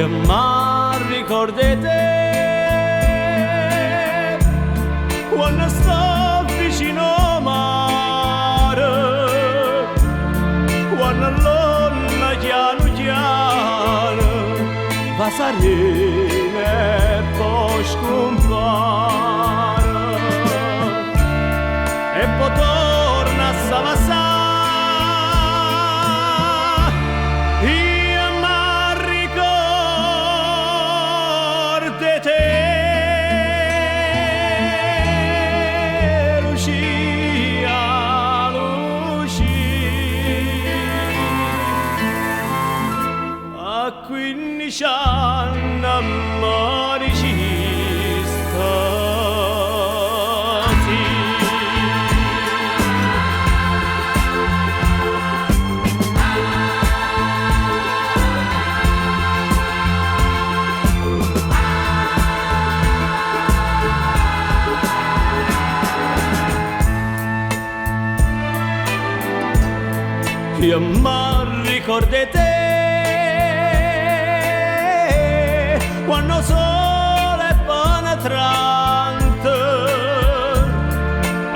Io m'arricordo 'e te quanno sto vicino 'o mare, quanno l'onna chianu chiano passa 'a rena e po' scumpare. E po' torna a s' 'a vasà. Io m'arricordo 'e te, Lucia, Lucia. A 15 anni me diciste sì. Io m'arricordo 'e te quanno 'o sole è penetrante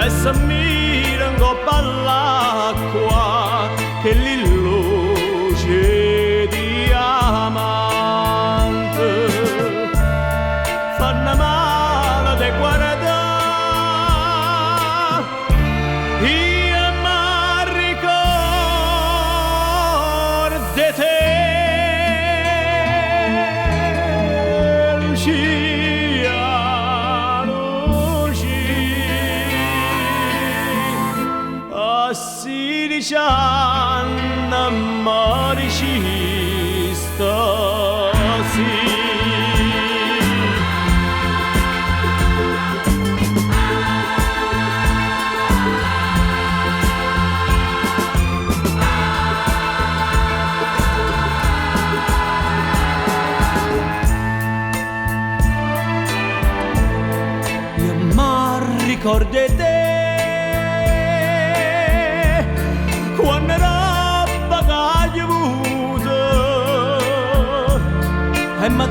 e se mira 'ncopp' all'acqua chelli luce 'e diamante. Fanno male a t' 'e guardà. Io m'arricordo 'e te, Lucia, Lucia. A 16 anni me diciste sì. Io m'arricordo 'e te quanno ropp' ch'aggio avuto e me